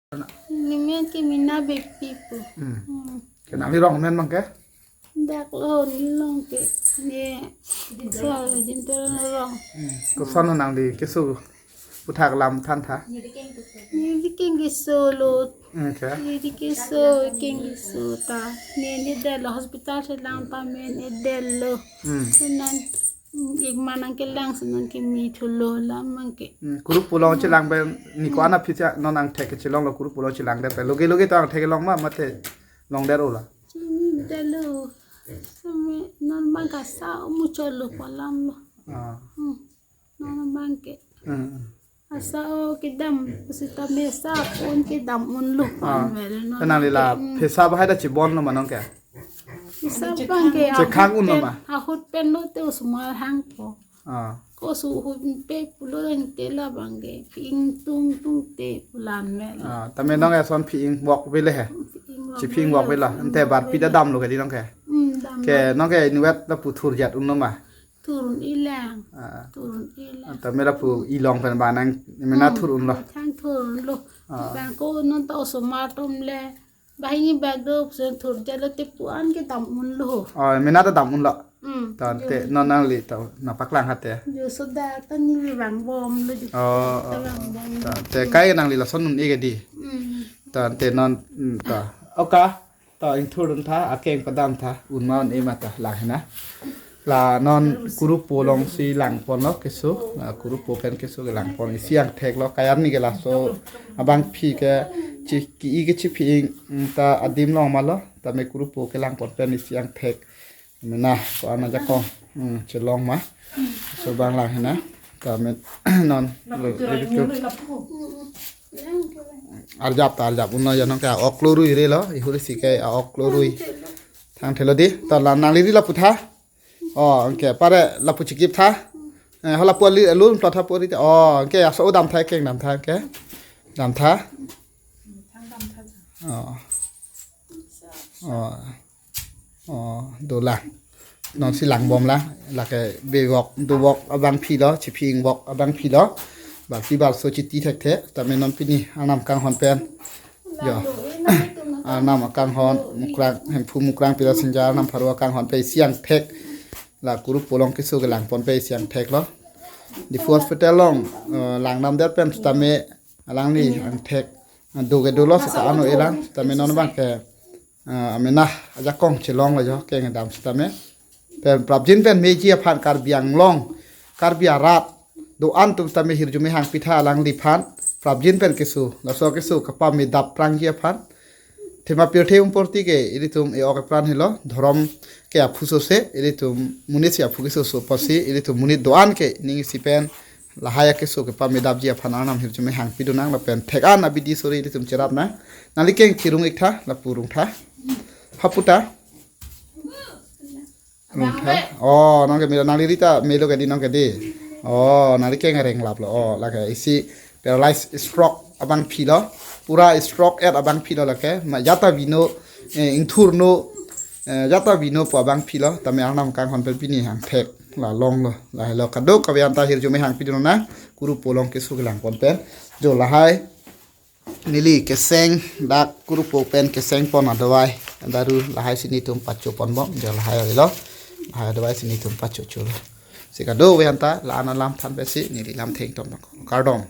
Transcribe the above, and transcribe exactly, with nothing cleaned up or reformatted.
Nemen ke Mina Beypi pu. Hmm. Hmm. Ke nangli rong amen abang ke? Dak lo nelong ke. Ne. So, Jim Teron rong. Hmm. Koson nangli keso aputhak lam thantha? Neli keng keso lo. Okay. Neli keso, keng keso ta. Ne, ne det lo hospital chelang ta men ne det lo. Hmm. Senan, mm, ik manang kelang senan keme thulo lam abang ke. Hmm. Kurupo along chelang pen ni ko-an aphi cha non angthek kechelong lo, kurupo along chelang det pen. Loge loge ta angthek kelong ma mate longdet ula? Chini det lo. Seme non abang ke asa muchot lo pu alam lo. Ah. Hmm. Non abang ke. Hmm. Asa o kedam, sitame asa un kedam unlo. Ah. Anwel non. Nangli la, hmm, pisa bahai ta chibon lo ma nonke? Pisa abang ke. Chekhang un lo ma? Ahut pen, ahut pen lote osomar hangpo. Ah. Ko su ahut pe pulo tangte la abang ke phi-ing tung tungte pu la anwel. Ah, tame nonke ason phi-ing vok vele he? Phi-ing vok. Chiphi-ing vele. Vok vele. Ante barpi ta damlo ke di nonke? Hmm, dam. Ke nonke inutvet lapu thurjat un lo ma? Thur un-e lang. Ah. Thur un-e lang. Tame lapu ilong pen ba nang mena, hmm, thur unlo. Thang thur unlo. Ah. Bang ko non ta osomar atum le. Banghini bag do puson thurjat lote pu an kedam unlo. Oh, mena ta dam unlo. Hmm. Tangte non nangli ta nangpaklang hate. Jo soda ta neli vangbomlo jo. Oh, ta, oh, vangbomlo. Tangte kai nangli lason un-e ke di? Hmm. Tangte non, hmm, ta. Oka. Ta ingthur duntha, akeng padamtha, un ma un-e ma ta lang hena. La non kurupo alongsi langponlo keso, la kurupo pen keso kelangpon isi angthek lo, kayar ni ke laso abangpi ke chi, ke-i ke chiphi-ing, mm, ta adim long ma lo, tame kurupo kelangpon pen isi angthek. Mena ko-an ajakong, mm, chelong ma. So abang lang hena. Tame non lo, lo, lo. Arjap ta arjap unlo, ya nonke a-ok lo rui re lo, ihur isi ke a-ok lo rui. Thang thelo di, ta la nangli ri lapu tha. Oh, anke pare lapu chikip tha. Eh, hala pu ali alun plot tha pu ri tha. Oh, anke aso damtha, keng damtha, anke. Damtha. Oh. Oh. Oh, dolang. Nonsi langbomlang, lake bevok, dovok abangpi lo, chiphi-ing vok abangpi lo. Balti balso chiti thekthe, tame non pini Arnam kanghon pen. Jo. Arnam kanghon, Mukrang, Hemphu Mukrang Pirasinja Arnam pharo kanghon pen isi angthek. La kurupo along keso kelangpon pen isi angthek lo. Diphu hospital along, eh, langdamdet pen tame alangli angthek. Do ke dolo seta ano elang, tame non abang ke. Ah, amena ajakong chelong lo jo, keng kedam sitame. Pen prapjin pen meji aphan Karbi Anglong, Karbi arat do-an atum tame hirjume hangpitha alangliphan. Prapjin pen keso, laso keso kapamedap prangji aphan. Thema pirthe umporti ke ilitum e-ok epran helo, dhorom ke aphu sose, ilitum monit si aphu keso so pasi, ilitum monit do-an ke ning isi pen lahai akeso kepamedapji aphan Arnam hirjume hangpidun nang lapen thek-an abidi sori ilitum cherap nang. Nangli keng chirung-iktha, lapu rungtha. Hapu ta? Rungtha. Oh, nonke melo, nangli ri ta melo ke di nonke di. Oh, nangli keng renglap lo. Oh, lake isi paralyze stroke abangpi lo. Pura stroke et abangpi lo lake. Ma jata vino, eh, ingthur no, eh, jata vino pu abangpi lo. Tame Arnam kanghon pen pini angthek la longlo. Lahelo kadokave anta hirjume hangpidun nang, kurupo along keso kelangpon pen. Jo lahai neli keseng dak kurupo pen kesengpon adawai, daru lahai si netum pachoponbom, jo lahai avelo. Lahai adawai si netum pachocholo. Si kadokave anta la-an alam than pensi neli lam thengtom nang. Kardom.